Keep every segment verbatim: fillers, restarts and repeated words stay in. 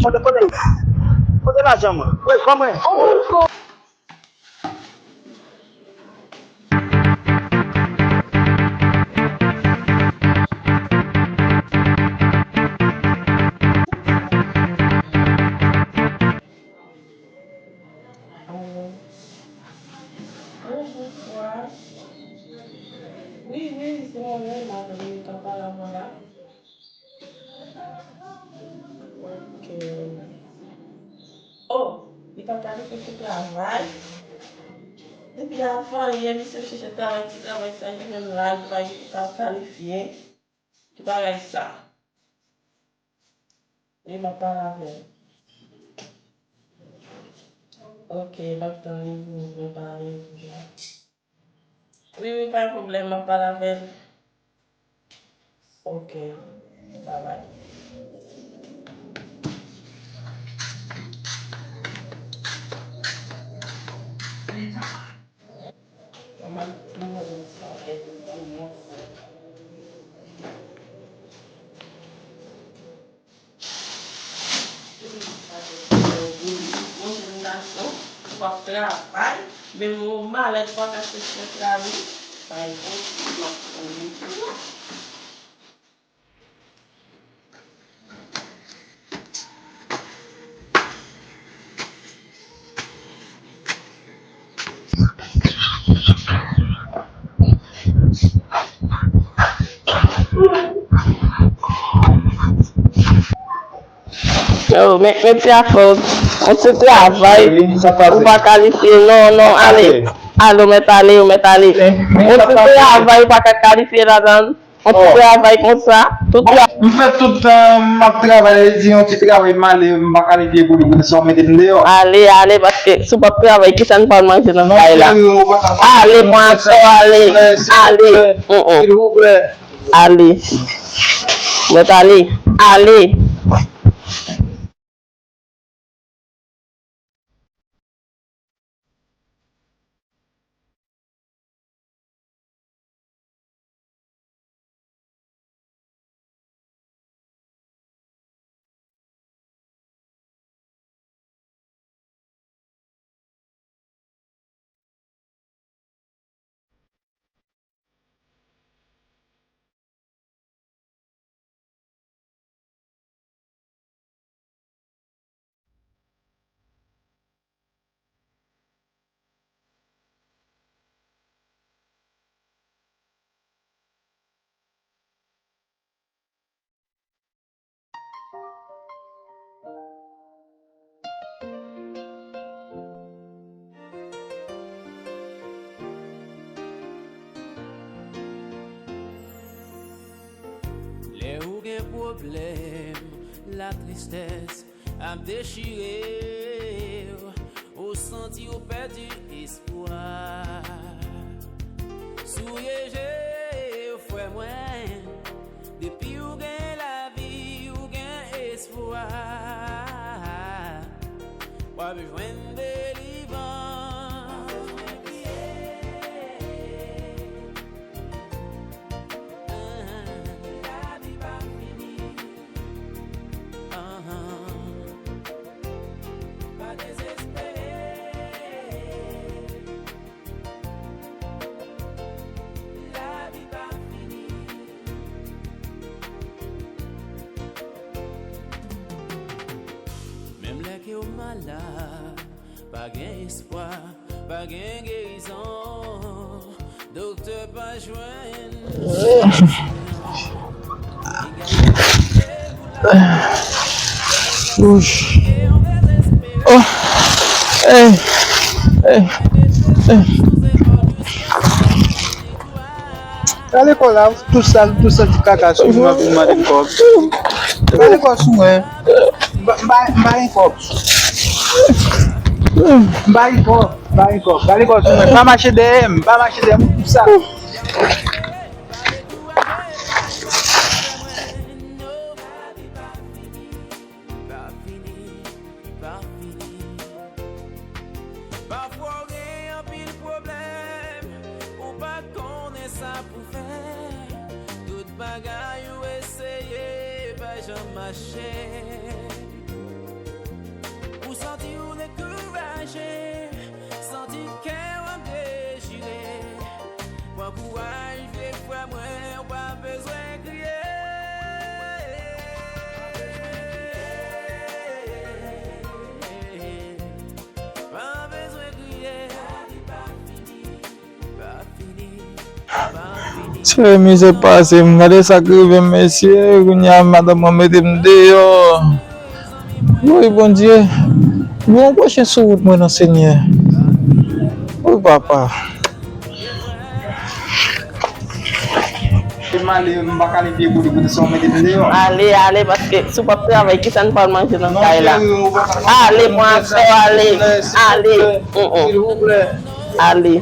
Kote, kote, kote lajan mwen? Ban mwen. Alo. Bonjou, Fwa. Wi, wi, se mwen menm, madanm, wi, k ap pale avè w la. Ok. Oh, li pa kalifye pou travay. Depi avan yè, misye chèche travay, ti travay sa, li menm la, li pa, li pa kalifye. Ki bagay sa? E m ap pale avè l. Ok, m ap tann li pou nou pale pou sa. Wi, wi, pa gen pwoblèm, m ap pale avè l. Ok, babay. Monchè, m gason, w ap travay, men m malèt pa ka chèche travay. Pa gen pwoblèm. Yo, men, men ti afè w, yon ti travay, ou pa kalifye, non, non, ale. Ale, ou mèt ale, ou mèt ale. Yon ti travay, ou pa ka kalifye ladan. Yon ti travay konsa, tout tra- M fè tout tan, m ap travay, di yon ti travay, m ale, m pa kalifye pou li, men sa w mete m deyò. Ale, ale, paske si w p ap travay, kisa n pral manje nan kay la? Ale, pran sò, ale, ale. Mm, mm. Ale. Mèt ale. Ale. Lè ou gen pwoblèm, latristès ap dechire w, ou santi w pèdi espwa. Souye je w, frè mwen, depi w gen lavi, ou gen espwa. W ap jwenn delivrans. Lavi pa fini. Pa dezespere. Lavi pa fini. Menm lè ke w malad, pa gen espwa, pa gen gerizon. Doktè pa jwenn solisyon. Li gade. Oh. Hey. Hey. Hey. Gade kò la, tou sal, tou sal ti kaka sou mwen, pou mande m kòb. Gade kò sou mwen. M pa, m pa, m pa gen kòb. M pa gen kòb, m pa gen kòb. Gade kò sou mwen. Pa mache dèyè m, pa mache dèyè m, tou sal. Pafwa w gen anpil pwoblèm, ou pa konnen sa pou fè. Tout bagay ou eseye pa Jan mache, ou santi ou dekouraje, santi kè w ap dechire. Pran kouraj, vye frè mwen, ou pa bezwen kriye. Pa bezwen kriye. Se mizè pase m, gade sa k rive m, mesye. Kounye a, madanm mwen mete m deyò. Woy, Bondye, gen yon gwo chen sou wout mwen non, Senyè. Woy, papa. M ale, m pa ka leve pou li, pou li sa w mete m deyò. Ale, ale, paske si w p ap travay, kisa n pral manje nan kay la? Ale, pran afè w, ale. Ale. Mm, mm. Silvouplè. Ale.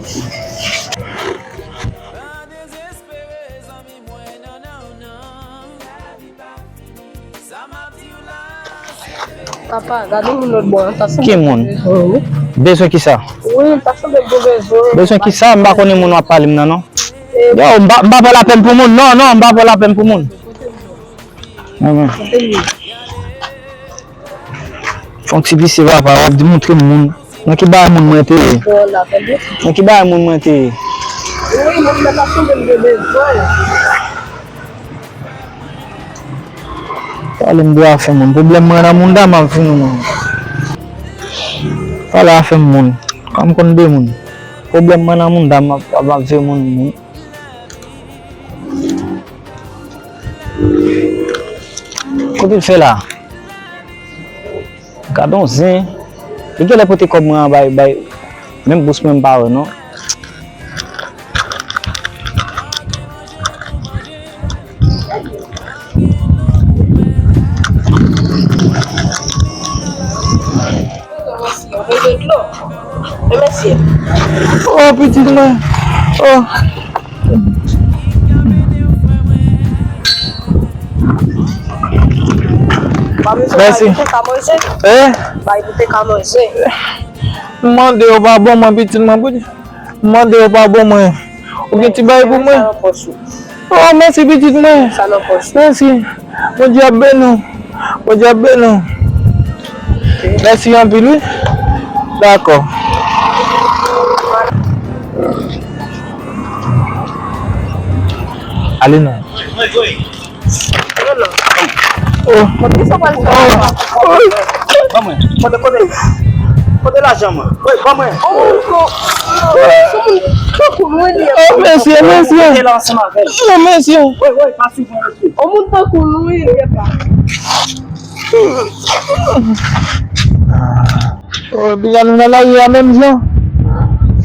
Papa, gade moun lòt bò an, sa sanble... Ki moun? Wi. Bezwen kisa? Wi, sa sanble gwo bezwen. Bezwen kisa? M pa konnen moun w ap pale m nan, non. Yo, m pa, m pa pran lapèn pou moun. Non, non, m pa pran lapèn pou moun. Fè yon ti visye, papa, w ap di montre m moun. Nan ki bagay moun mwen te ye? Nan ki bagay moun mwen te ye? Pale m de afè moun. Pwoblèm mwen nan moun da m ap vin moun. Pale afè moun. Kòm konn de moun. Pwoblèm mwen nan moun da m ap, ap, ap vin moun, moun. Kote l fè la? Gad on zen. Li genlè pote kòb mwen an bay, bay. Menm bous mwen m pa wè non. Oh, pitit mwen. Oh. Mèsi. Eh? M mande yo pa bon mwen, pitit mwen, pou di. M mande yo pa bon mwen. Ou gen ti bagay pou mwen? Oh, mèsi, pitit mwen. Mèsi. Bondye ap beni w. Bondye ap beni w. Mèsi anpil, wi. Dakò. Ale non. Oh. Kote sa pral fè? Ban mwen. Kote, kote? Kote lajan mwen? Wi, ban mwen. Oh, oh, oh, oh, oh, mèsi, mèsi. Kote la ansanm avè l. Oh, mèsi. Wi, wi, pa sou mwen, mèsi. On moun tankou nou, wi, li pa. Oh, epi gade nou nan lari a menm jan.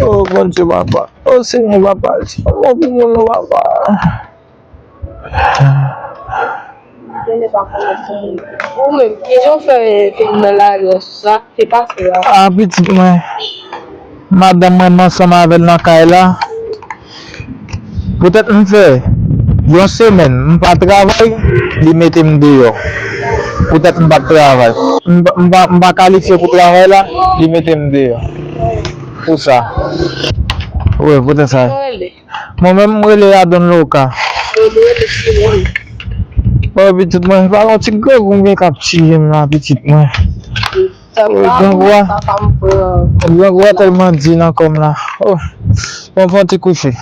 Oh, Bondye, papa. Oh, Senyè, papa. Kòman pou moun, papa? Ou menm, kijan w fè te nan lari a, sa k te pase a? Ah, pitit mwen, madanm mwen, m ansanm avè l nan kay la. Poutèt m fè yon semèn m pa travay, li mete m deyò. Poutèt m pa t travay. M pa, m pa, m pa kalifye pou travay la, li mete m deyò. Pou sa. Wi, poutèt sa. Mwen menm, m rele Adon Loka. Mwen rele Simon. Oh, pitit mwen, pa gon ti grangou m gen k ap tiye m la, pitit mwen. Oh, grangou a. Grangou a tèlman di nan kò m la. Oh, bon, fè yon ti kouche.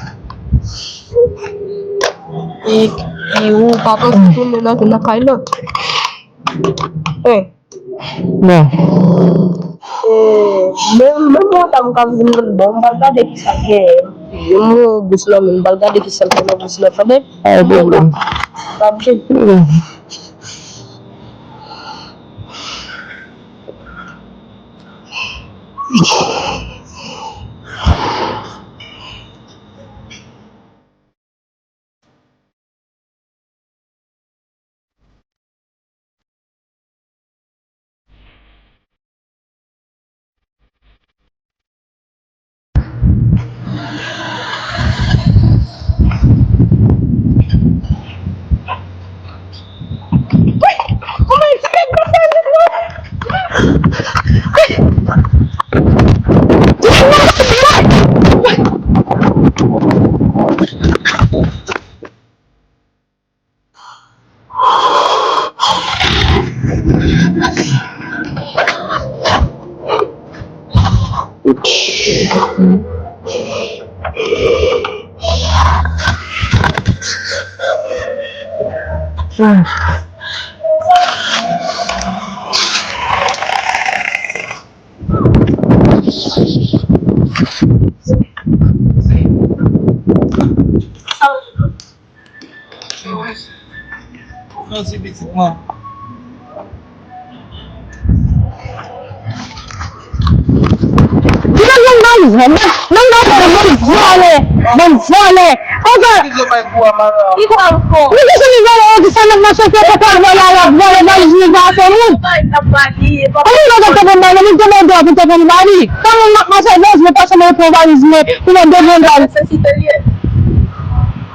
E, e ou pa panse tounen nan, nan kay lòt? Eh. Bon. Eh, men, men mwen, ta m ka vin bon, m pral gade ki sa gen. Yon moun bous nan men, m pral gade ki sa gen nan bous nan, tande? Pa gen pwoblèm. Pa gen. Mèsi, pitit mwen. Ki nan bann valiz mwen? Bann, bann vòlè, bann vòlè, bann vòlè. Konsa, ki kwa ankò? Nou te sou nivo yo ki sa nèg nan chante pou pral vòlè, al ap vòlè valiz nou pa fè moun. Ou nou nan te ban nou, nou te ban dwa pou te ban nou ba li. Kòman m ap mache valiz mwen, pase mwen pran valiz mwen pou mwen devan dwa.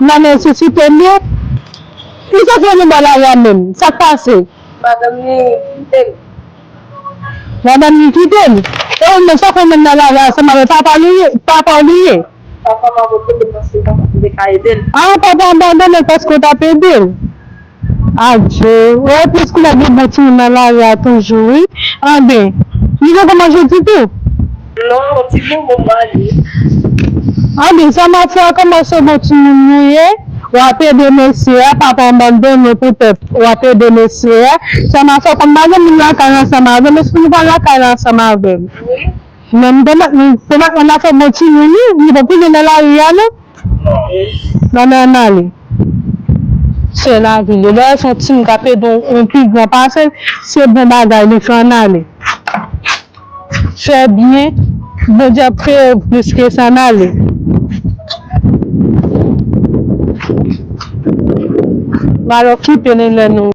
Nan nesesite l ye. Li soti nan mitan lari a menm. Sa k pase? Madanm li kite l. Madanm li kite l. E ou menm, sa w fè menm nan lari a ansanm avèk papa li ye, papa w li ye? Papa m ap okipe l paske papa m te ka ede l. A, papa w abandone l paske w t ap ede l. Adje, ou wè plis koulè gen bon timoun nan lari a toujou, wi. Anben, li poko manje ditou? Non, yon ti bonbon m manje. Anben, sa m ap fè a, kòman se bon timoun nou ye, w ap ede mesye a, papa w abandone w poutèt w ap ede mesye a. Sa m ap fè, kòm m pa gen moun lakay ansanm avè m, èske nou pral lakay la ansanm avè m? Wi. Men m te mèt, m te mèt ann afè bon timoun, wi, li poko vin nan lari a, non. Nan, nan, nan, ale. Se lavi l ye. Lè se yon timoun k ap ede yon, yon pi gran pase l, se bon bagay li fè, ann ale. Fè byen, Bondye ap peye w plis ke sa, ann ale. M al okipe l lè nou